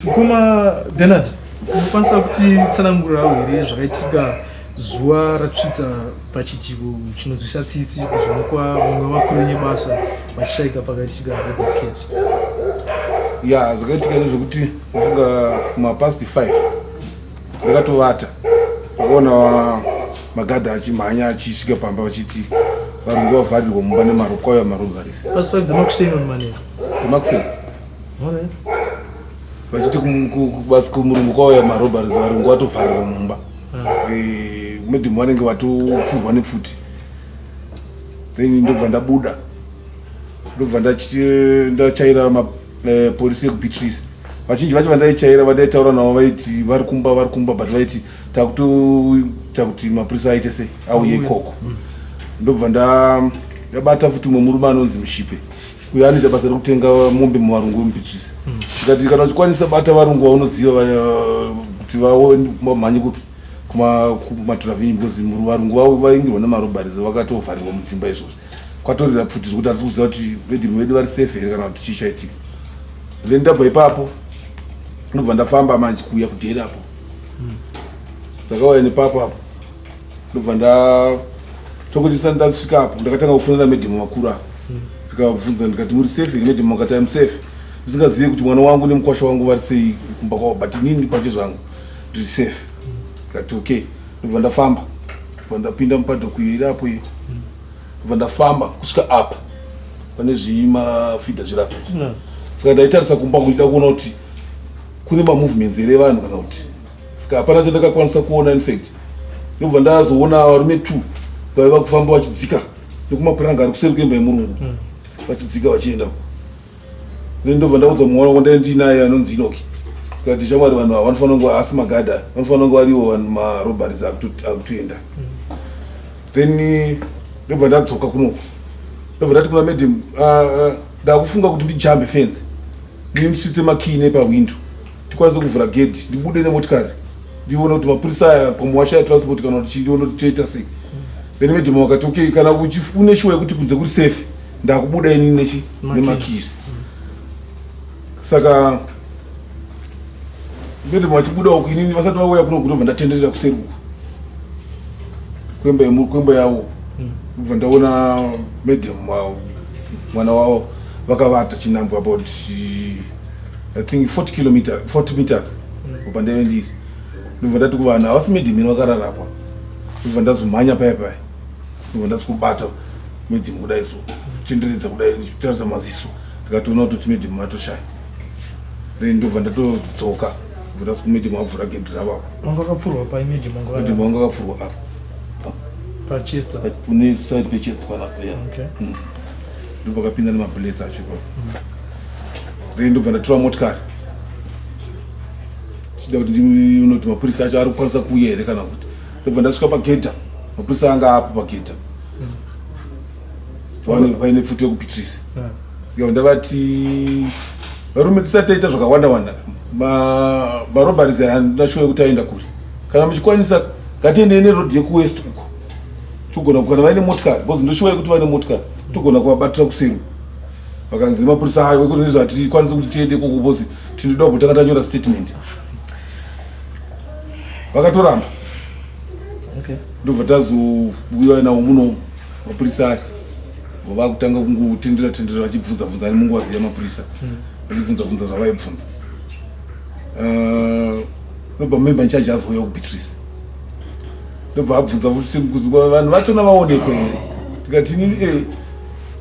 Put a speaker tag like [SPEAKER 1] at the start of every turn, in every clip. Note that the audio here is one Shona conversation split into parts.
[SPEAKER 1] Mukoma Bernard, unokwanisa kutitsanangurirawo here zvakaitika zuva ratsvitsa pachiitiko chinonzwisa tsitsi kuzoonekwa mumwe vakuru nebasa vachishaika pakaitika Robert Cat?
[SPEAKER 2] Ya, zvakaitika ndezvekuti kufunga kumapast 5 ndakatovata, ndakaona magadha achimhanya achisvika pamba vachiti varungu vavharirwa mumba nemaropa, kwauya marobaris.
[SPEAKER 1] Past 5 dzemakuseni on manheru?
[SPEAKER 2] Dzemakuseni. Vachiti kumurungu kwauya marobaris, varungu vatovharirwa mumba. Madam vanenge vatopfurwa nepfuti. Then ndobva ndabuda, ndobva ndachaira mapolisi ekuBeatrice. Vazhinji vacho vandaichaira, vandaitaura navo, vaiti vari kumba, vari kumba, but vaiti takutoita kuti mapurisa aite sei, auye ikoko. Ndobva ndabata futi umwe murume anonzi Mushipe, uyo anoita basa rekutenga mombe muvarungu vemuBeatrice. Ndikati kana uchikwanisa, bata varungu vaunoziva kuti vamhanye kupi, kumaTuravini, because varungu vavo vaingirwa nemarobaris, vakatovharirwa mudzimba izvozvo, kwatorera pfuti zvekuti hatisi kuziva kuti vedhimu vedu vari safe here kana kuti chii chaitika. Then ndabva ipapo, ndobva ndafamba manje kuuya kudheri apo. Ndakauya nepapo apo, ndobva nda tokuti isati ndasvika apo, ndakatanga kufonera madam vakuru ava, ndikavabvunza ndikati, "Muri safe here, madam?" Vakati, "I'm safe." Ndisingazivi kuti mwana wangu nemukwasha wangu vari sei kumba kwavo, but inini pache zvangu ndiri safe. Ndikati okay. Ndobva ndafamba, ndobva ndapinda mupaddock iyo iri apo iyo, ndobva ndafamba kusvika apa pane zvimafidha zvirapo. Saka ndaitarisa kumba kuchida kuona kuti kune mamovements here evanhu kana kuti, saka hapana chandakakwanisa kuona. In fact, ndobva ndazoona varume two vaiva kufamba vachidzika nekumapuranga ari kuseri kwemba yemurungu, vachidzika vachienda. Then ndobva ndaudza mumwe wangu ndai ndinaye anonzi Inoki, tikati, "Shamwari, vanhu ava vanofanira kunge asi magadha, vanofanira kunge variwo vanhu marobaris akutoenda." Then ndobva ndadzoka kunoku, ndobva ndati kuna madam, "Ndakufunga kuti ndijambe fence, ndisvitse makii nepahwindo, tikwanise kuvhura gedhi, ndibude nemotikari, ndione kuti mapurisa aya pamwe washaya transport kana kuti chii, ndione kuti toita sei." Then madam wakati, "Okay, kana une shuwa yekuti kunze kuri safe, ndakubuda ini nechi nemakisi." Saka madam vachibuda uku, inini vasati vauya kuno, ndobva ndatenderera kuseri uku kwemba yavo, ndobva ndaona madam wavo, mwana wavo vakavata chinambwe about, I think, 40 kilometer, 40 meters kubva ndaive ndiri. Ndobva ndati kuvanhu, "Havasi madam ino vakararapa." Ndobva ndazomhanya paya paya, ndobva ndasi kubata madam kudai so, kutenderedza kudai, ndichitarisa maziso, ndikatoona kutoti madam vatoshaya. Then ndobva ndatodzoka, ndobva ndasi kumadam avhura gedhi ravo apo.
[SPEAKER 1] Wanga wakapfurwa pai madam?
[SPEAKER 2] Wanga madam vanga vakapfurwa apa.
[SPEAKER 1] Pachest?
[SPEAKER 2] Kune side pechest panapa, ya. Ndopakapinda nemabullets acho ipapo. Then ndobva ndatora motikari chida kuti ndione kuti mapurisa acho ari kukwanisa kuuya here kana kuti. Ndobva ndasvika pagedha, mapurisa anga apo pagedha vaine pfuti yekuBeatrice. Yo, ndavati, "Varume, tisati taita zvakawanda wanda, marobaris aya handina shuwa yekuti aenda kuri. Kana muchikwanisa, ngatiendei nerodhi yekuwest uko, togona kana vaine motikari, because ndoshuwa yekuti vaine motikari, togona kuvabatira kuseri." Vakanzi mapurisa, "Ayo, wekuti nezvatikwanisi kuti tiende ikoko because Tinoda kutanga tanyora statement. Vakatoramba.
[SPEAKER 1] Okay.
[SPEAKER 2] Ndobva tazouya nawo muno mapurisa aya. Vakutanga kungotendera tendera vachibvunza bvunza nemunguva ziya mapurisa. Vachibvunza bvunza zvavaibvunza. Ndobva member in charge azouya kuBeatrice. Ndobva abvunza futi kuti vanhu vachona vaonekwe here. Tikati inini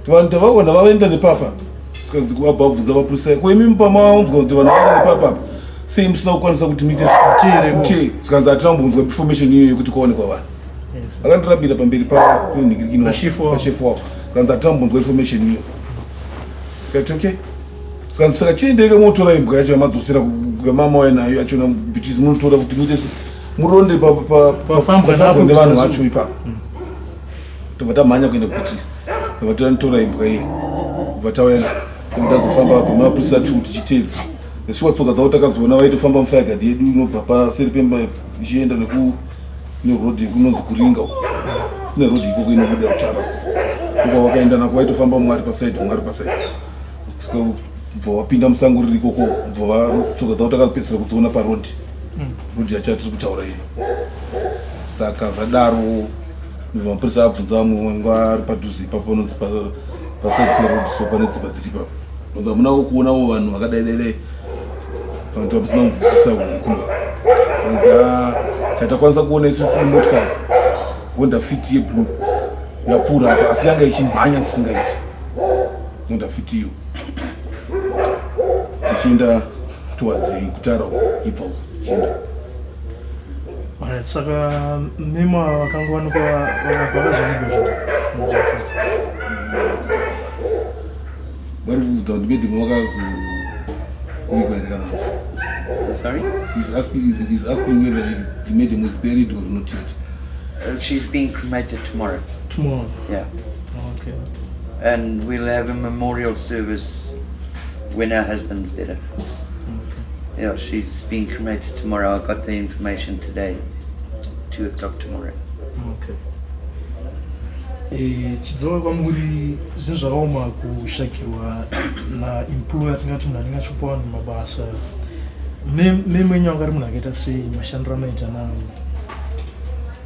[SPEAKER 2] vanhu tavaona vaenda nepapa. Sikanzi vabva vabvunza mapurisa ko imi pamaunzwa kuti vanhu vaenda nepapa apa sei musina kukwanisa kuti muite
[SPEAKER 1] Muteere.
[SPEAKER 2] Sikanzi hatina kumbonzwa information iyoyo yekuti kwaonekwa vanhu. Vakandirambira pamberi panhingirikino
[SPEAKER 1] Pashefu wavo.
[SPEAKER 2] pashefu wavo. Sikanzi hatina kumbonzwa information iyo. Tikati okay. Sikanzi saka chiendeke motora imbwa yacho yamadzosera yamama wauya nayo yachona Beatrice munotora kuti muite muronde
[SPEAKER 1] Pafambwa napo
[SPEAKER 2] nevanhu
[SPEAKER 1] kusasu.
[SPEAKER 2] vacho ipapo. Tobva tamhanya kuenda kuBeatrice. Tobva tanotora imbwa iyi. Tobva tauya nayo. Tobva tazofamba apo mapurisa tu tichiteedza. Nesuwa tsoka dzavo takadziona vaitofamba mufireguard yedu inobva paseri pemba ichienda neku neroad kunonzi kuringa uko. Kune road ikoko inobuda kutara. Uko vakaenda nako vaitofamba mwari pasaidi mwari pasaidi. Saka bva wapinda musango riri ikoko bva tsoka dzavo takapedzisira kudziona paroad. Road yacho yatiri kutaura iyi. Saka zvadaro ndobva mapurisa abvunza vamwe vanga vari padhuze ipapo panonzi pasaidi peroad so pane dzimba dziri ipapo. Vanzi hamunawo kuonawo vanhu vakadai dai dai. Vanhu vamusina kunzwisisa here kuno. Vanzi chatakwanisa kuona isusu motikari Honda Fit yeblue yapfuura apa asi yanga ichimhanya zvisingaiti. Honda Fit iyo ichienda towards kutara uko ichibva uko ichienda.
[SPEAKER 1] Alright, saka memo vakangowanikwa vakabva vazovigwa zve.
[SPEAKER 2] Vari kubvunza kuti madam vakazovigwa here kana kuti.
[SPEAKER 3] Sorry?
[SPEAKER 2] He's asking whether the madam was buried or not yet.
[SPEAKER 3] She's being cremated tomorrow.
[SPEAKER 1] Tomorrow.
[SPEAKER 3] Yeah.
[SPEAKER 1] Okay.
[SPEAKER 3] And we'll have a memorial service when her husband's better.
[SPEAKER 1] Okay.
[SPEAKER 3] Yeah, she's being cremated tomorrow. I got the information today, 2 o'clock tomorrow.
[SPEAKER 1] Okay. Chidzoka kwamuri, zvinhu zvakaoma kushakirwa naemployer, tingati munhu anenge achipa vanhu mabasa. Memwenyu anga ari munhu akaita sei, mashandiro amaita nawo?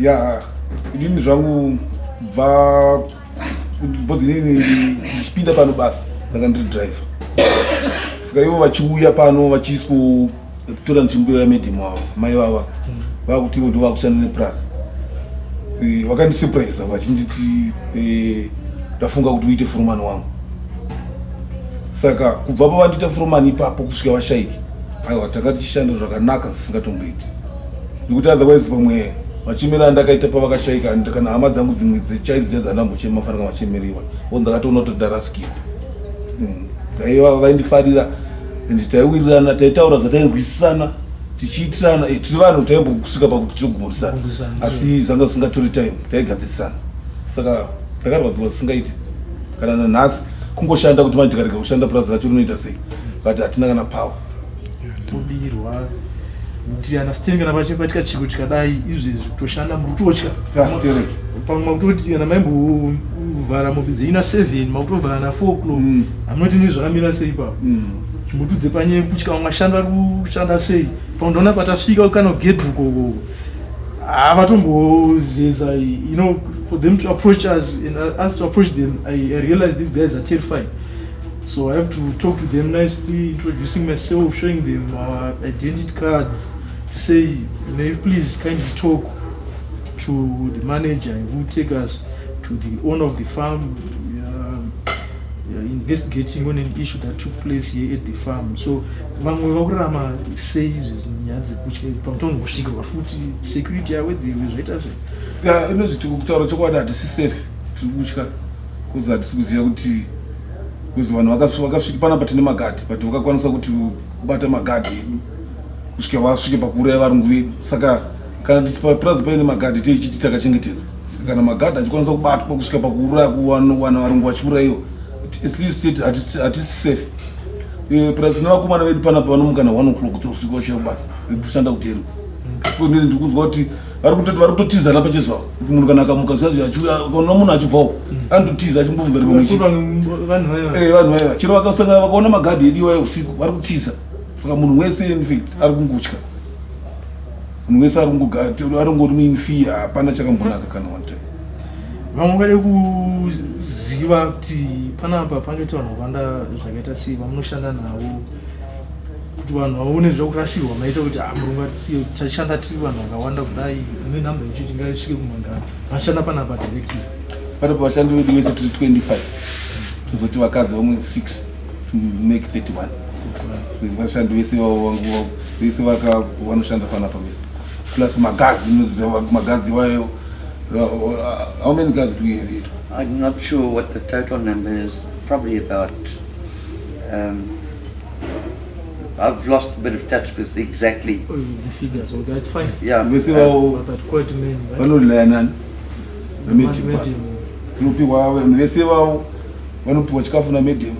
[SPEAKER 2] Ya, inini zvangu bva because inini ndichipinda pano basa ndanga ndiri driver. Saka ivo vachiuya pano vachiiswa kutora nzvimbo yamadam wavo mai vava vakuti ivo ndo vakushanda nepurazi. Vakandisurprise vachinditi ndafunga kuti uite furumani wangu. Saka kubva pavandiita furumani ipapo kusvika vashaike, aiwa, tanga tichishanda zvakanaka zvisingatomboiti, nekuti otherwise pamwe machemero andakaita pavakashaika kana hama dzangu dzimwe dzechaidzo dziya dzandambochema fanira machemero iwa o ndakatoona kuti ndarasikirwa. Aiva vaindifarira and taiwirirana, taitaura zvatainzwisisana tichiitirana. Tiri vanhu taimbosvika pakuti tinogumorisana,
[SPEAKER 1] Kugumbisana,
[SPEAKER 2] asi zvanga zvisingatori time, taigadzirisana. Saka ndakarwadziwa zvisingaiti. Kana nanhasi kungoshanda kuti mani tikarega kushanda purazi racho rinoita sei, but hatina kana power.
[SPEAKER 1] Tobirwa kuti ana steni kana pachipatika chiko chikadai izvezvi kutoshanda muri kutotya.
[SPEAKER 2] Stereki.
[SPEAKER 1] Pamwe makutoti kana maimbovhara mombe dzenyu na7, makutovhara na4 o'clock. Hamunoti nei zvakamira sei ipapo? Chimutudze panyaya yekutya, vamwe vashandi vari kushanda sei? Pandoona patasvika kana kugedhi uko ukoko havatombozeza for them to approach us and us to approach them. I realize these guys are terrified, so I have to talk to them nicely, introducing myself, showing them our identity cards, to say, "May you please kindly talk to the manager who will take us to the owner of the farm? Investigating on an issue that took place here at the farm." So vamwe vakurarama sei izvi, nyaya dzekutya pamutongo kusvikirwa futi, security yawedzerwe, zvaita sei?
[SPEAKER 2] Ya, inozvi kutaura chokwadi hatisi safe, tiri kutya because hatisi kuziva kuti, because vanhu vakasvika panapa tine magadhi, but vakakwanisa kuti kubata magadhi edu kusvika vasvike pakuuraya varungu vedu. Saka kana papurazi paine magadhi teichiti takachengetedzwa, saka kana magadhi achikwanisa kubatwa kusvika pakuuraya, kuwana varungu vachiurayiwa, at least hatisi safe. Plus nevakomana vedu panapa vanomuka na1 o'clock dzeusiku vachiuya kubasa vekushanda kudheri. Ndiri kunzwa kuti vari kutotizana pachezvavo, kuti munhu kana akamuka zviya achiuya akaona munhu achibvawo anototiza achimbobvunza kuti pamwe
[SPEAKER 1] Vanhu vaiva
[SPEAKER 2] vanhu vaiva chero vakasangana vakaona magadhi edu iwayo usiku vari kutiza. Saka munhu wese in fact ari kungotya, munhu wese ari kungori muin fear, hapana chakambonaka kana one time.
[SPEAKER 1] Vamwe vangade kuziva kuti panapa pangaita vanhu vakawanda zvakaita sei vamunoshanda navo, kuti vanhu vaone zvakurasirwa maita kuti ah, murungu tashanda tiri vanhu vakawanda kudai, ine nhamba ichiti ngaisvike kumangana vashanda panapa directly?
[SPEAKER 2] Panapa vashandi vedu vese tiri 25, tozoti vakadzi vamwe 6 to make 31. Vashandi vese vangu vese vanoshanda panapa vese, plus magadzi. Magadzi wayo, how many guards do we have here?
[SPEAKER 3] I'm not sure what the total number is. Probably about. I've lost a bit of touch with exactly.
[SPEAKER 1] Oh, the figures, okay, that's fine.
[SPEAKER 3] Yeah.
[SPEAKER 2] Vese vavo
[SPEAKER 1] But quite many, right?
[SPEAKER 2] Vanorelaya nani? Namadam.
[SPEAKER 1] Madam.
[SPEAKER 2] Tinopiwa vanhu vese vavo vanopiwa chikafu namadam.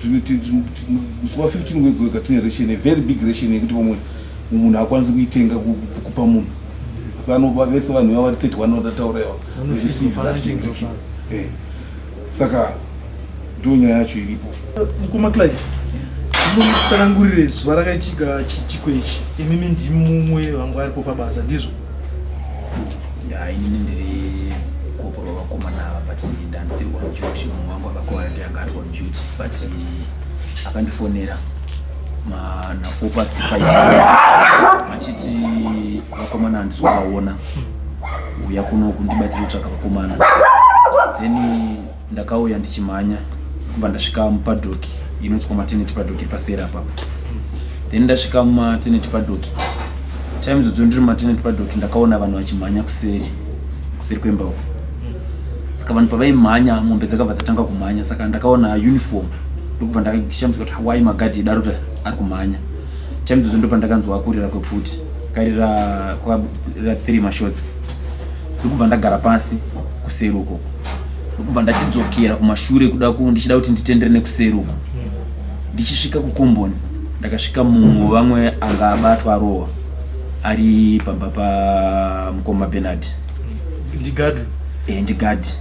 [SPEAKER 2] Musi wa15 wega wega tine ration, a very big ration yekuti pamwe munhu akwanisi kuitenga kupa munhu, asi anopa vese vanhu ivava vari 31 vandataura iva receive that
[SPEAKER 1] Vanotenga.
[SPEAKER 2] Saka ndo nyaya yacho iripo.
[SPEAKER 1] Mukoma Clive, ndinotsanangurire zuva rakaitika chiitiko ichi. Imimi ndimi mumwe vangu aripo pabasa, ndizvo?
[SPEAKER 4] Ya, inini ndiri corporal vakomana ava, but ndandisiri on duty. Mumwe wangu akakuvara ndiye anga ari on duty, but akandifonera na 5:04 achiti vakomana handisi kuvaona, uya kuno kundibatsira kutsvaka vakomana. Then ndakauya ndichimhanya kubva ndasvika mupaddock inonzi kwamaternity paddock paseri apapo. Then ndasvika mumaternity paddock, time idzodzo ndiri mumaternity paddock, ndakaona vanhu vachimhanya kuseri, kuseri kwemba uko. Saka vanhu pavaimhanya, mombe dzakabva dzatanga kumhanya. Saka ndakaona uniform, ndokubva ndakashamisika kuti wai magadhi edaro kuti ari kumhanya. Time idzodzo ndo pandakanzwa kurira kwepfuti, karira, kwakarira three mashots, ndokubva ndagara pasi kuseri ukoko, ndokubva ndachidzokera kumashure kuda ndichida kuti nditendere nekuseri uko. Ndichisvika kukomboni, ndakasvika mumwe vamwe anga abatwa arohwa ari pamba pamukoma Bernard.
[SPEAKER 1] Ndigadhi?
[SPEAKER 4] Eh, ndigadhi.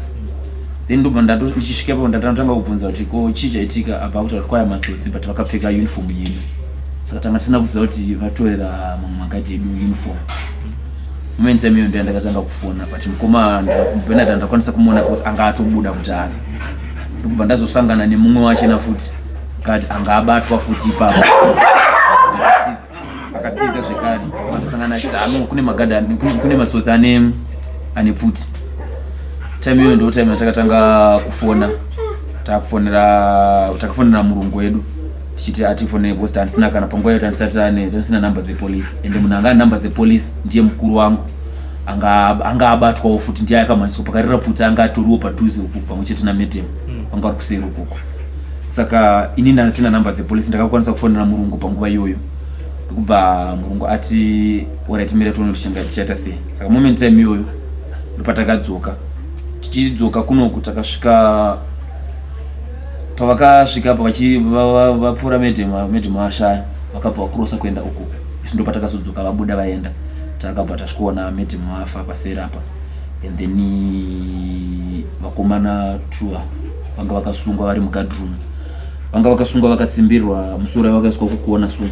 [SPEAKER 4] Then ndobva ndichisvika ipapo, ndatanga kubvunza kuti ko chii chaitika apa. Kuti kwaya matsotsi, but vakapfeka uniform yedu, saka tanga tisina kuziva kuti vatorera mamwe magadhi edu uniform. Moment time iyo ndiya ndakatanga kufona, but mukoma Bernard andakwanisa kumuona because anga atobuda kudhara. Ndokubva ndazosangana nemumwe wachena futi kati anga abatwa futi ipapo, akatiza zvekare. Akasangana achiti ano kune magadhi kune matsotsi ane pfuti. Time iyoyo ndo time yatakatanga kufona, takufonera, takafonera murungu wedu tichiti atifonere because tandisina kana panguva iyo tandisati tandisina namba dzepolisi. Ende munhu anga ane namba dzepolisi ndiye mukuru wangu anga abatwawo futi, ndiye akamhanyiswa pakarira pfuti, anga atoriwo padhuze uku pamwe chete namadam, vanga vari kuseri ukoko. Saka ini ndandisina namba dzepolisi, ndakakwanisa kufonera murungu panguva iyoyo, ndokubva murungu ati alright, mira tione kuti tichaita sei. Saka moment time iyoyo ndopatakadzoka. Tichidzoka kunoku, takasvika pavakasvika apa vapfuura madam, madam vashaya, vakabva vakurosa kuenda uku. Isu ndopatakazodzoka vabuda vaenda, takabva tasvikoona madam vafa paseri apa, and then vakomana two vanga vakasungwa vari muguardroom, vanga vakasungwa vakatsimbirwa musoro yavo vakaiswa kukuona, so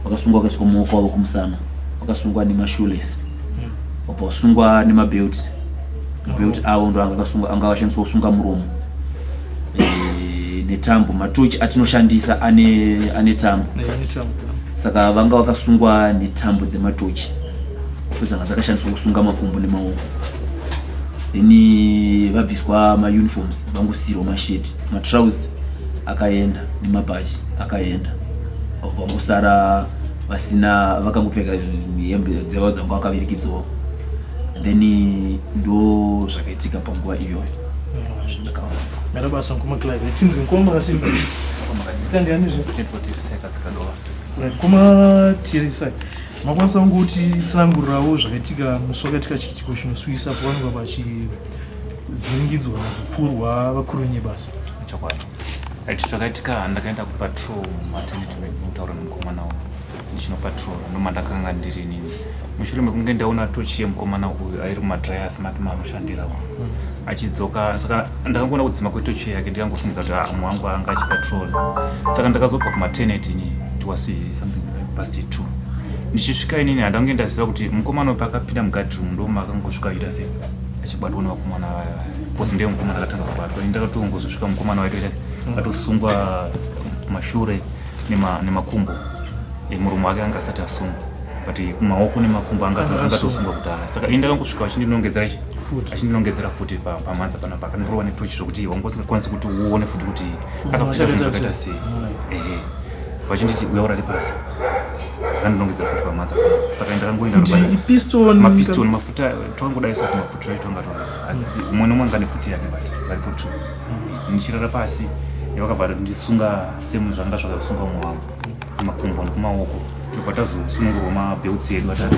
[SPEAKER 4] vakasungwa vakaiswa mumaoko avo kumusana, vakasungwa nemashoelace, vabva vasungwa nemabelt. Mabelt avo ndo anga akasungwa, anga akashandiswa kusunga muromo netambo. Matochi atinoshandisa ane tambo.
[SPEAKER 1] Netambo.
[SPEAKER 4] Saka vanga vakasungwa netambo dzematochi, ndodzanga dzakashandiswa kusunga makumbo nemaoko. Then vabviswa mauniforms, vangosiyirwa masheti, matrausi akaenda nemabhachi akaenda, vangosara vasina, vakangopfeka hembe dzavo dzanga vakavirikidzawo. Then ndo zvakaitika panguva iyoyo zvandakaona.
[SPEAKER 1] Mera basa, mukoma Clive. Tinzwi mukoma Makasimba. Zita ndianizve? Right, mukoma Tirisai, makwanisa kungotitsanangurirawo zvakaitika musi wakaitika chiitiko chinosuwisa pavanenge vachivhiringidzwa kupfurwa vakuru venyu basa?
[SPEAKER 5] Chokwadi. Right, zvakaitika, ndakaenda kupatrol maternity kutaura nemukomana uyu, ndichinopatrol ndomandakanga ndiri inini. Mushure mekunge ndaona tochi yemukomana uyu airi mumadryers make maanoshandira achidzoka, saka ndakangoona kudzima kwetochi yake, ndikangofungiza kuti ah, mumwe wangu anga achipatrol. Saka ndakazobva kumaternity ini. Towards something past 2 ndichisvika inini, handange ndaziva kuti mukomana uyu paakapinda muguardroom ndomakangosvika achiita sei, achibatwa nevakomana vaya vaya, because ndiye mukomana akatanga kubatwa. Ini ndakatongozosvika mukomana waitoita atosungwa kumashure nemakumbo. Muromo wake anga asati asungwa, but kumaoko nemakumbo anga angatosungwa kudhara. Saka ini ndakangosvika vachindinongedzera chi achindinongedzera futi pamhanza panapa, akandorova netochi zvokuti wanga usingakwanisi kuti uone futi kuti akapfeka zvinhu zvakaita sei. Ehe, vachinditi, "Uya urare pasi." Akandinongedzera futi pamhanza panapa. Saka ndakangoenda. Mapistol, mafuta twangodaiswa kuti mafuta acho twanga asi umwe nomwe anga nepfuti yake, but varipo two. Ndichirara pasi, vakabva ndisunga semu zvanga zvakasunga umwe wangu kumakumbo nekumaoko. Ndobva tazosunungurwa mabelts edu atatu,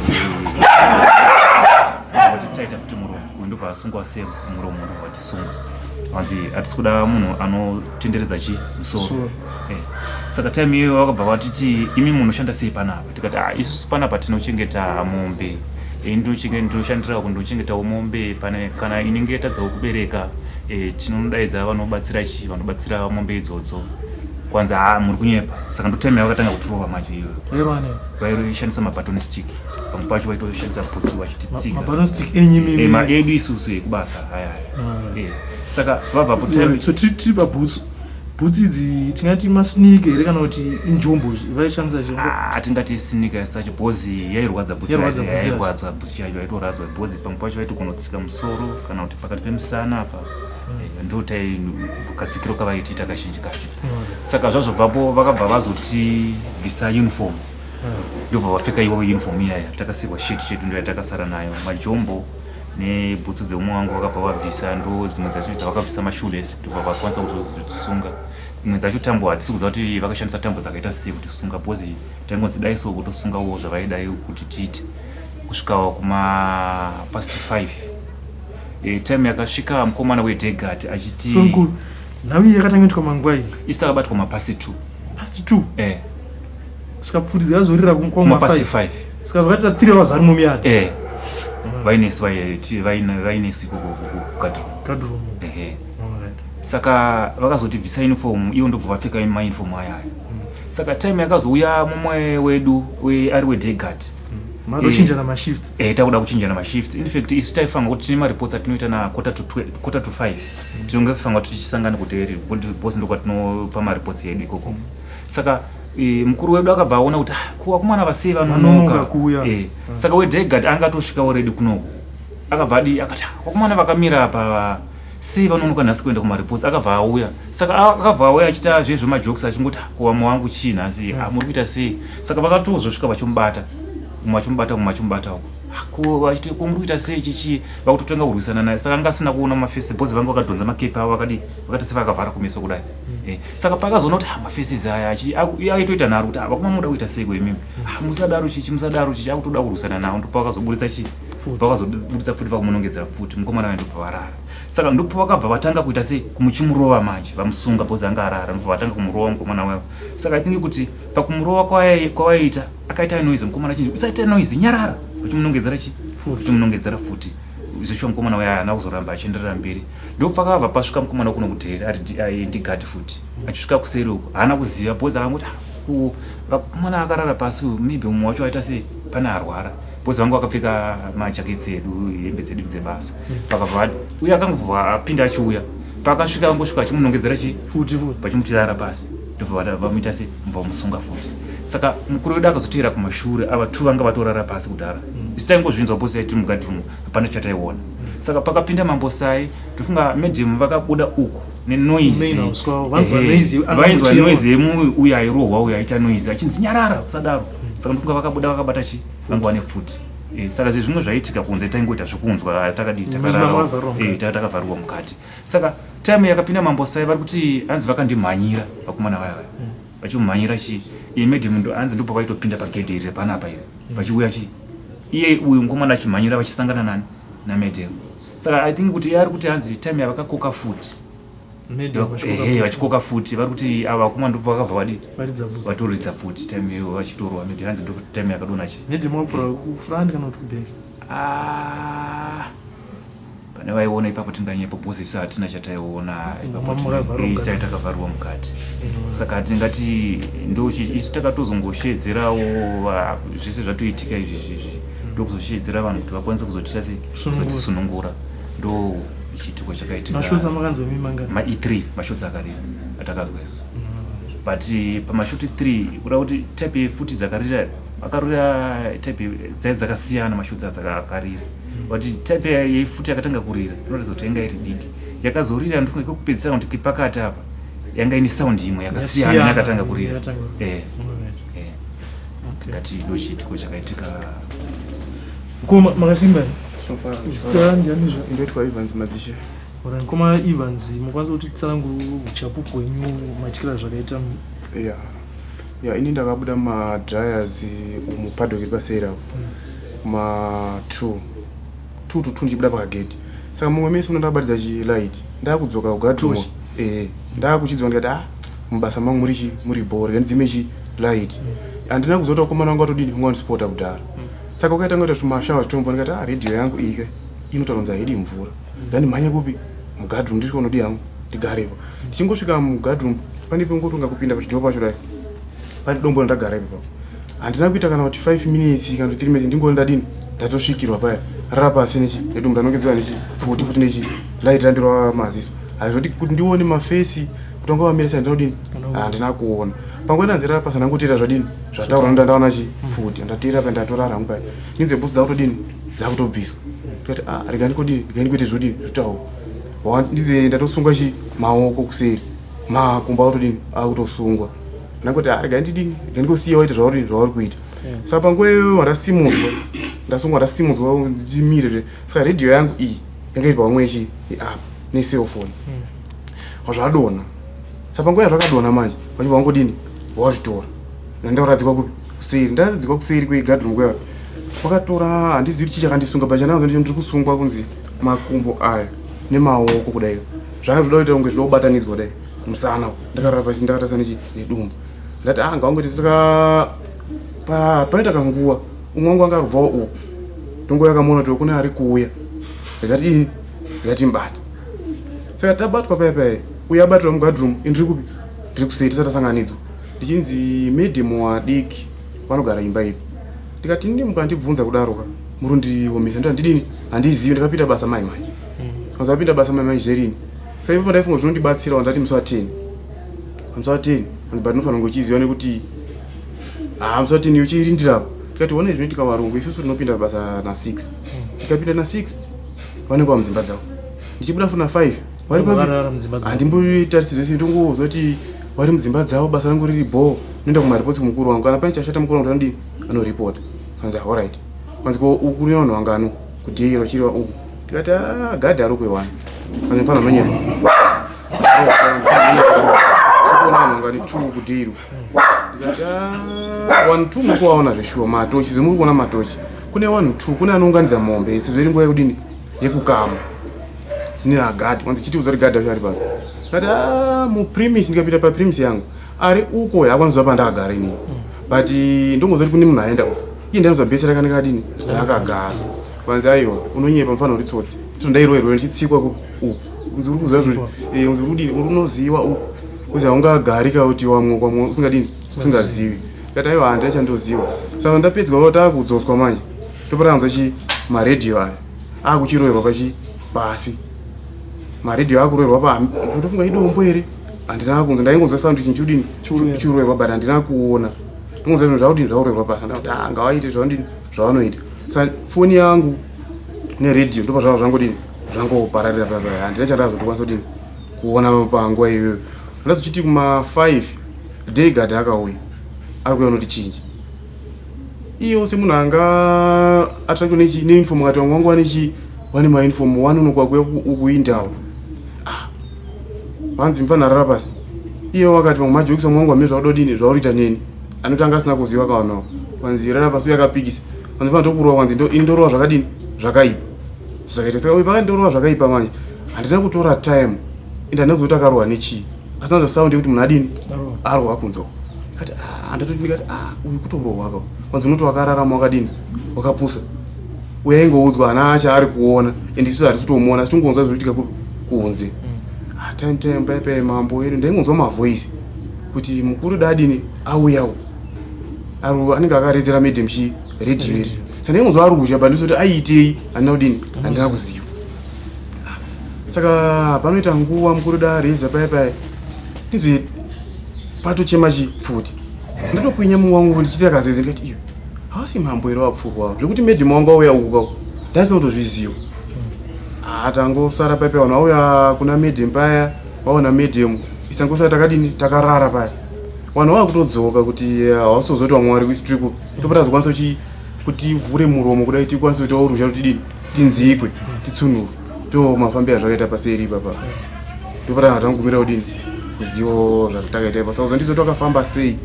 [SPEAKER 5] taita futi muromo uyu ndobva asungwa semu muromo, ndobva tisunga, vanzi hatisi kuda munhu anotenderedza chi musoro. Saka time iyoyo vakabva vatiti, "Imi munoshanda sei panapa?" Tikati, "Ah, isusu panapa tinochengeta mombe. Ndinoshandira uku, ndinochengetawo mombe. Pane kana inenge yatadzawo kubereka, tinodaidza vanobatsira chi vanobatsira mombe idzodzo." Kwanzi, "Ha, muri kunyepa." Saka ndotime yavakatanga kutirova manje iyoyo. Vaishandisa mabaton stick, pamwe pacho vaitoshandisa bhutsu vachititsika. Edu isusu ekubasa aya. Saka vabvapo
[SPEAKER 1] time, so tiri pabhutsu. Bhutsu idzi tingati masneaker here kana kuti injombo vaishandisa?
[SPEAKER 5] Chi hatingati sneaker yasacho because yairwadza bhutsu. Yairwadza bhutsu yacho, yaitoradzwa because pamwe pacho vaitogonotsika musoro kana kuti pakati pemusana apa. Ndo tai katsikiro kavaitiita kazhinji kacho. Saka zvazvobvapo vakabva vazotibvisa uniform, ndobva vapfeka ivo uniform iyaya. Takasirwa shirt chedu, ndo yatakasara nayo. Majombo nebhutsu dzeumwe wangu vakabva vabvisa, ndo dzimwe dzacho dzavakabvisa, mashoelace, ndobva vakwanisa kuzotisunga. Imwe dzacho tambo hatisi kuziva kuti vakashandisa tambo dzakaita sei kutisunga, because taingonzi dai so, votosungawo zvavaidai kuti tiite kusvika kuma past 5. Time yakasvika mukomana weday guard achiti
[SPEAKER 1] Nhau iyi yakatanga itwa mangwai?
[SPEAKER 5] Isi takabatwa mapast 2.
[SPEAKER 1] Past 2?
[SPEAKER 5] Eh.
[SPEAKER 1] Saka pfuti dzakazorira
[SPEAKER 5] kumapast 5.
[SPEAKER 1] Saka zvakaita 3 hours ari mumuyard?
[SPEAKER 5] Eh, vainesu vainesu ikoko
[SPEAKER 1] kuguardroom.
[SPEAKER 5] Ehe. Saka vakazotibvisa uniform ivo, ndobva vapfeka mauniform ayaya. Saka time yakazouya mumwe wedu ari weday guard.
[SPEAKER 1] Madochinjana mashifts?
[SPEAKER 5] Eh, takuda kuchinjana mashifts. In fact, isu taifanira kuti tine mareports atinoita na quarter to 5, tinonge fanira kuti tichisangana kudairy boss, ndokwatinopa mareports edu ikoko. Saka mukuru wedu akabva aona kuti, "Ah, ko vakomana vasei
[SPEAKER 1] vanonoka?"
[SPEAKER 5] Saka weday guard angatosvika already kunoku, akabva adi akati, "Ah, vakomana vakamira apa sei vanonoka nhasi kuenda kumareports?" Akabva auya. Saka akabva auya achiita zvezvo majokes, achingoti, "Ah, ko vamwe vangu chii nhasi? Muri kuita sei?" Saka vakatozosvika vachimubata, umwe achimubata, umwe achimubata uko. Ko vachiti, "Ko muri kuita sei chichi?" Vakutotanga kurwisana naye. Saka anga asina kuona mafaces because vanga vakadhonza makepi avo, vakadi vakaita sevakavhara kumeso kudai. Saka paakazoona kuti, ah, mafaces aya, aitoita nharo kuti, "Ah, vakoma munoda kuita sei kuimimi? Ah, musadaro chichi, musadaro chichi." Akutoda kurwisana nawo, ndopavakazoburitsa chi pavakazoburitsa pfuti, vakamunongedzera pfuti mukomana wayo, ndobva varara. Saka ndopavakabva vatanga kuita sei, kumuchimurova manje, vamusunga because anga arara, ndobva vatanga kumurova mukomana wayo. Saka I think kuti pakumurova kwavaiita akaita noise mukomana achinzi, "Usaita noise, nyarara," vachimunongedzera chi vachimunongedzera futi. Zveshuwa mukomana uya haana kuzoramba achienderera mberi. Ndopakabva pasvika mukomana kuno kudairy, ari ndiguard futi. Achisvika kuseri uku haana kuziva because akangoti, "Ah, vakomana akarara pasi uyu, maybe mumwe wacho aita sei, pane arwara," because vanga vakapfeka majaketsi edu, hembe dzedu dzebasa. Pakabva uye akangobva apinda achiuya, paakasvika angosvika achimunongedzera chi
[SPEAKER 1] futi futi.
[SPEAKER 5] Vachimuti rara pasi, ndobva vamuita se mubva vamusunga futi. Saka mukuru wedu akazoteera kumashure, ava tu vanga vatorara pasi kudhara. Isu taingozvinzwa because tiri muguardroom, hapana chataiona. Saka pakapinda mambo Sai, ndofunga madam vakabuda uku nenoise.
[SPEAKER 1] Main house kwavo, vanzwa noise,
[SPEAKER 5] vainzwa noise yemuyu uyu airohwa, uyu aita noise achinzi, "Nyarara, usadaro." Saka ndofunga vakabuda vakabata chi vanga vane pfuti. Saka zvezvimwe zvaiitika kunze taingoita zvekunzwa, takadii, takarara.
[SPEAKER 1] Makavharirwa mukati.
[SPEAKER 5] Takavharirwa mukati. Saka time yakapinda mambo Sai, vari kuti hanzi vakandimhanyira vakomana vaya vaya, vachimumhanyira chi iye madam hanzi ndipo vaitopinda pagedhi iri repanapa iri, vachiuya chi iye uyu mukomana achimhanyira, vachisangana nani, namadam. Saka I think kuti iye ari kuti hanzi time yavakakoka futi
[SPEAKER 1] Madam vachikoka
[SPEAKER 5] ehe
[SPEAKER 1] futi.
[SPEAKER 5] Vachikoka futi, vari kuti ava vakomana ndipo vakabva vadi
[SPEAKER 1] Varidza pfuti.
[SPEAKER 5] Vatoridza pfuti time iyoyo vachitorwa madam, hanzi ndo time yakadonha chi
[SPEAKER 1] Madam wapfura kufront kana kuti kuback?
[SPEAKER 5] Ah, Pane vaiona ipapo tinganyepo because isu hatina chataiona ipapo takavharirwa mukati. Saka tingati ndo isu takatozongoshedzerawo zvese zvatoitika izvi izvi ndokuzoshedzera vanhu kuti vakwanise kuzotiita sei kuzotisunungura ndo chiitiko chakaitika.
[SPEAKER 1] Mashotsi amakanzwa imi mangani?
[SPEAKER 5] Ma E3 mashotsi akarira atakazwa isu. But pamashoti 3 kuda kuti type yefuti dzakarira akarira type dzai dzakasiyana mashotsi akarira. But type yefuti yakatanga kurira inoratidza kuti yanga iri diki. Yakazorira ndofunga kekupedzisira kuti pakati apa yanga ine sound imwe yakasiyana yakatanga kurira. Eh. Eh. Ngati ndo chiitiko chakaitika.
[SPEAKER 1] Ko makasimba here? Zita ndiani zva?
[SPEAKER 6] Ndoitwa Evans Madzishe.
[SPEAKER 1] Alright, mukoma Evans, mukwanisa kuti tsanangura uchapupu hwenyu maitikira zvakaita?
[SPEAKER 6] Yeah. Yeah, ini ndakabuda ma dryers umu paddock iri paseri apo. Ma 2. 2 to 2 ndichibuda pakagate. Saka mumwe mese uno ndakabatidza chi light. Ndakudzoka kugadroom.
[SPEAKER 1] Torch.
[SPEAKER 6] Eh, ndakuchidzwa ndikati ah mubasa mangu muri chi muri bho rega ndidzime chi light. Handina kuzoti vakomana vangu vatodini vanga vandisipota kudhara. Saka ukaita ngoita tumashawa zvitombo ndikati ah radio yangu iyi ka inotaura kunzi haidi mvura. Ndandimhanye kupi mugadroom ndisvika unodi yangu ndigarepo. Ndichingosvika mugadroom pane pengotonga kupinda pachidhoo pacho dai. Pane dombo randagara ipapo. Handina kuita kana kuti 5 minutes kana kuti 3 minutes ndingori ndadini ndatosvikirwa paya. Rara pasi nechi nedombo ndanongedzera nechi pfuti futi nechi light randirwa maziso. Hazvoti kuti ndione mafesi kuti vanga vamira sei handina kudini handina kuona. Panguva ndanzi rara pasi ndangoteera zvadini zvataurwa nda ndaona chi pfuti ndateera pa ndatorara hangu paya. Ndinzwe bhutsu dzakutodini dzakutobviswa. Ndikati ah rega ndikodini rega ndikuite zvodini zvotaurwa. Ndinzwe ndatosungwa chi maoko kuseri makumbo akutodini akutosungwa. Ndangoti ah rega ndidini rega ndikosiya waite zvauri zvauri kuita. Saka panguva iyoyo ndasimudzwa ndasungwa ndasimudzwa ndimire zve. Saka radio yangu iyi yanga iri pamwe chi apa necellphone. Zvadonha. Saka panguva yazvakadonha manje vachibva vangodini wazvitora. Ndandauradzikwa kupi kuseri ndaradzikwa kuseri kwegadroom kuya vakatora handizivi kuti chii chakandisunga but chandakanzwa ndicho ndiri kusungwa kunzi makumbo aya nemaoko kudai zvanga zvoda kuita kunge zvoda kubatanidzwa kudai kumusana ndakarara pasi ndakatarisa nechi nedumbu ndati ah ngaungoti saka panoita kanguva umwe wangu anga arubvawo uku ndonguva yakamuona kuti kune ari kuuya ndikati ini ndikati mubate saka tabatwa paya paya uyo abatirwa mugadroom indiri kupi ndiri kuseri tisati tasanganidzwa ndichinzi madam wadiki vanogara imba ipi ndikati ini mukandibvunza kudaro ka murundiomesa ndoti handidini handizivi ndakapinda basa mai manje mm. apinda basa mai manje zverini saka ipapo ndaifunga zvinondibatsira wandati musi wa 10 musi wa 10 but unofanira kunge uchiziva nekuti ah musi wa 10 uchirindirapo ndikati ona zvinoitika varungu isusu tinopinda basa na 6 ndikapinda na 6 vanenge vamudzimba dzavo ndichibuda futi na 5 vari papi handimbotarisi zvese ndongouzwa kuti vari mudzimba dzavo basa rangu riri bhoo noenda kumaripotsi kumukuru wangu kana pane chashata mukuru wangu anodini anoripota anzi alright kwanzi ko uku kune vanhu vangano kudheira uchiriwa uku ndikati ah, gadhi ari kwewani kwanzi mfana unonyepa kuona vanhu vangani two kudheirwa ndikati ah, one two muri kuvaona zveshuwa matochi zvemuri kuona matochi kune vanhu two kune anounganidza mombe sezvo iri nguva yekudini yekukama neagadhi kwanzi chitiudza kuti gadhi acho ari papi ndikati ah, mupremise ndikapinda papremise yangu ari uko yakwanisa pandakagara inini but ndongoziva kuti kune munhu aenda uko iye ndanoziva bhesi rakanaka adini rakagara kwanzi aiwa unonyepa mufana uri tsotsi tondairoerwa ndichitsikwa uku unzi uri kuziva zvoti eh, unzi uri kudini uri unoziva uku uzi haungagari ka kuti wamwe kwamwe usingadini usingazivi ndikati aiwa handina chandoziva saka ndapedzwa takudzoswa manje topatanzwa chi maredhiyo aya akuchiroerwa pachi pasi maredhiyo akuroerwa pa ndofunga idombo here handina kunzwa ndaingonzwa sound chinhu chudini chiroerwa but handina kuona ndingonzwa zvinhu zvakudini zvakuroerwa pasi ndakuti ah ngawaite zvavanodini zvavanoita sa foni yangu neredhiyo ndopa zvava zvangodini zvangopararira papa handina chandakazotokwanisa kudini kuona panguva iyoyo ndazochiti kuma 5 day guard akauya ari kuya unoti chinji iyo semunhu anga attractwa nechi neuniform akati vamwe vangu vane chi vane mauniform one unokwa kuya ukuindawo ah vanzi mfana arara pasi iye wakati vamwe majokisi vamwe vangu vamene zvaudodini zvaurita neni anoti anga asina kuziva kawanawo kwanzi rara pasi uye akapikisa kwanzi mfana tokurova kwanzi ini ndorova zvakadini zvakaipa zvakaita saka uyu pakandorova zvakaipa manje handina kutora time ende handina kuzoti akarohwa nechii asi anzwa sound yekuti munhu adini arohwa kunze uko ndikati ah, ndatoti ndikati ah, uyu kutorohwa ka kwanzi unoti wakararama wakadini wakapusa Uye aingoudzwa hana chaari kuona and isu hatisi kutomuona asi tingonzwa zviri kuitika kunze. Ah, time time paya paya mambo edu ndaingonzwa mavoice kuti mukuru dadini auyawo. Aru anenge akaredzera madam chi radio iri. Saka ndaingonzwa aruzha but ndisoti aiitei handina kudini handina kuziva. Ah, saka panoita nguva mukuru da reza paya paya ndinzwe patochema chipfuti. Ndatokwinya mumwe wangu ndichiita kazeze ndikati iyo hausi mambo here wapfurwa zvekuti madam wangu auya uku kau ndasina kutozviziva. Ah, tangosara paya paya vanhu vauya kuna madam paya vaona madam isangosara takadini takarara paya vanhu vava kutodzoka kuti eh, hawasitozoti vamwe vari kuisi tiri kupi topota tazokwanisa kuchi kuti vhure muromo kudai tikwanise kuitawo ruzha kuti tidini tinzikwe titsunurwe to mafambiro azvakaita paseri ipapa ndopatanga tangogumira kudini kuzivawo zvatakaita ipa saka ndizo twakafamba sei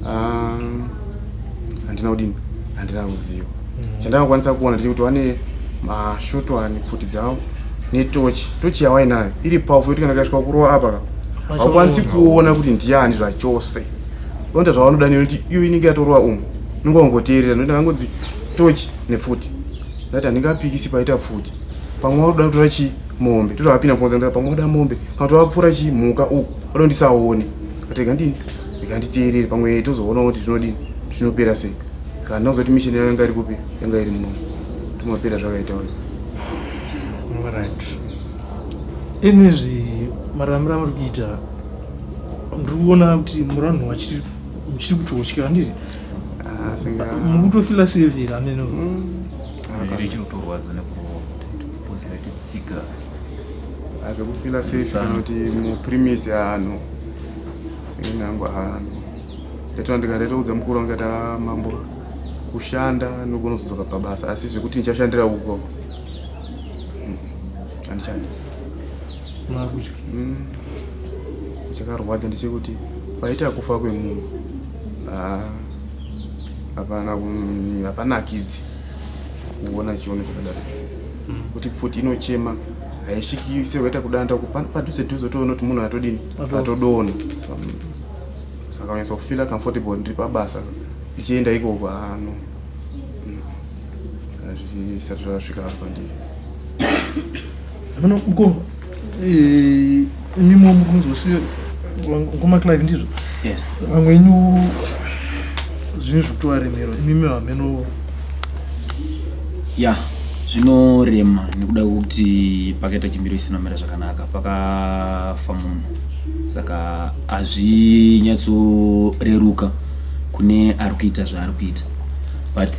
[SPEAKER 6] Ah, handina kudini handina kuziva chandakakwanisa kuona ndechekuti vane mashotwani pfuti dzavo netochi tochi yawainayo iri powerful yekuti kana kaisvika kurova apa ka haukwanisi kuona kuti ndiani zvachose vanoita zvavanoda nekuti iyo inenge yatorova umu unenge wangoteerera nokuti ndakangonzi tochi nepfuti ndati handingapikisi paita pfuti pamwe wakuda kutora chi mombe toda vapinda mupfungwa dzangu pamwe wada mombe kana kuti wapfura chi mhuka uku wada ndisaone kati rega ndini rega nditeerere pamwe tozoona kuti zvinodini zvinopera sei kana ndinozoti mission yayo yanga iri kupi yanga iri muno tomapera zvakaita uyu.
[SPEAKER 1] Alright. Inizvi maramiro amuri kuita ndiri kuona kuti muri vanhu vachiri muchiri kutotya handiti?
[SPEAKER 6] Ah, singa
[SPEAKER 1] Muri kutofila safe here ameno?
[SPEAKER 5] Miviri ichiri kutorwadza nekurohwa kuti yatitsika.
[SPEAKER 6] Zvekufila safe kana kuti mupremise ano singangu ano ndatoona ndikandatoudza mukuru wangu ndikati "Ah, mambo kushanda ndogona kuzodzoka pabasa asi zvekuti ndichashandira uko handichadi.
[SPEAKER 1] Makutya.
[SPEAKER 6] Chakarwadza ndechekuti paita kufa kwemunhu ah, hapana hapanakidzi kuona chiono chakadaro kuti pfuti inochema haisviki seweta kudanda uku padhuze dhuze toona kuti munhu atodini atodona. Saka unyatsa kufila comfortable ndiri pabasa ndichienda ikoko ano zvisati zvasvika pandiri.
[SPEAKER 1] Ameno mukoma eh, imimo muri kunzwa se ngoma Clive ndizvo?
[SPEAKER 4] Yes.
[SPEAKER 1] Vamwe enyu zvinhu zvikutovaremera imimi hameno.
[SPEAKER 4] Ya, zvinorema nekuda kwekuti pakaita chimiro isina kumira zvakanaka, pakafa munhu, saka hazvinyatsoreruka kune ari kuita zvaari kuita, but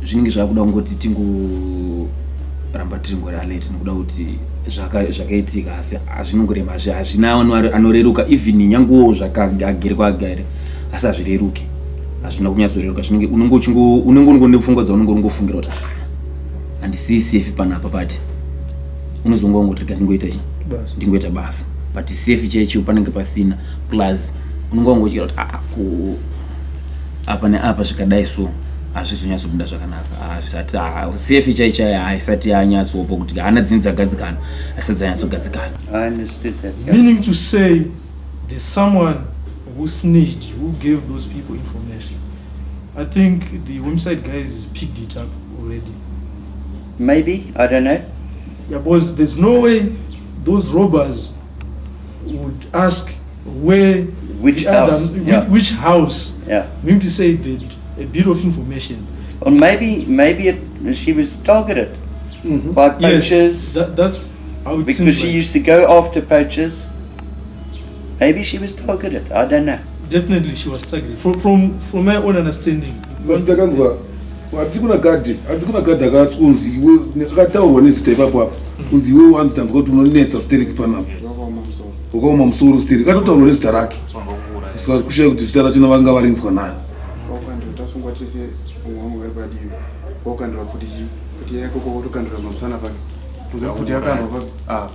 [SPEAKER 4] zvinenge zvakuda kungoti tingoramba tiri ngori alert nekuda kuti zvakaitika, asi hazvinongorema, hazvina anoreruka even nyangewo zvakagere kwagere, asi hazvireruki, hazvina kunyatsoreruka. Zvinenge unenge uchingo unenge unenge nepfungwa dzaunenge unongofungira kuti "Ah, handisi safe panapa, but unozonga wangoti rega ndingoita chi
[SPEAKER 1] Basa.
[SPEAKER 4] ndingoita basa, but safe chaicho panenge pasina. Plus unenge wangotyira kuti ah, ko apa neapa zvikadai so hazvizonyatsobuda zvakanaka. Hazvisati ah, safe chai chai haisati yanyatsopo kuti hana dzinenge dzagadzikana haisati dzanyatsogadzikana.
[SPEAKER 3] I understood that. Yeah.
[SPEAKER 1] Meaning to say there's someone who snitched, who gave those people information. I think the homicide guys picked it up already.
[SPEAKER 3] Maybe, I don't know.
[SPEAKER 1] Yeah, because there's no way those robbers would ask where
[SPEAKER 3] Which
[SPEAKER 1] the other-
[SPEAKER 3] house, yeah.
[SPEAKER 1] which house.
[SPEAKER 3] Yeah.
[SPEAKER 1] Meaning to say that a bit of information.
[SPEAKER 3] Or maybe she was targeted by
[SPEAKER 1] Yes,
[SPEAKER 3] poachers.
[SPEAKER 1] that's how it
[SPEAKER 3] because
[SPEAKER 1] seems
[SPEAKER 3] she
[SPEAKER 1] like.
[SPEAKER 3] used to go after poachers. Maybe she was targeted. I don't know.
[SPEAKER 1] Definitely she was targeted. From my own understanding.
[SPEAKER 2] Basi takanzwa hatisi kuna gadhi, hatisi kuna gadhi akati kunzi iwe akataurwa nezita ipapo apa kunzi iwe wanzi tanzwa kuti unonetsa stereki panapa wakaoma musoro stereki akatotaurwa nezita rake, saka kushaya kuti zita rachona vanga varinzwa nayo.
[SPEAKER 6] Kwakandira tasungwa tese, umwe wangu ari padivi kwakandira pfuti chi kuti yako kwakutokandira pamusana pake kuza pfuti yakandwa pa ah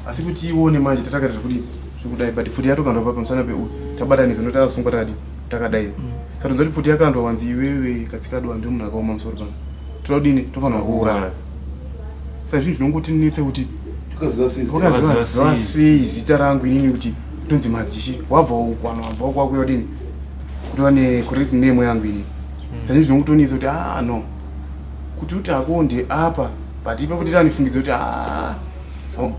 [SPEAKER 6] asi kuti ione manje tatakaita zvekudini zvekudai, but pfuti yatokandwa pa pamusana peuyu tabatanidzwa nekuti takasungwa takadii takadai. Saka tonzwa kuti pfuti yakandwa wanzi iwewe katsikadwa ndiwe munhu akaoma musoro pano, toda kudini, tofanira kuuraya. Saka zvinhu zvinongotinetsa kuti
[SPEAKER 2] Takaziva sei zita
[SPEAKER 6] wakaziva
[SPEAKER 5] Wakaziva
[SPEAKER 6] ziva
[SPEAKER 5] sei?
[SPEAKER 6] sei zita rangu inini kuti ndonzi madzishe wabva uku vanhu vabva uku wakuya kudini kuti vane correct name yangu inini. Saka zvinhu zvinongotonetsa kuti ah no. Kuti uti hako ndeapa, but ipapo titanifungidzo kuti ah, oh,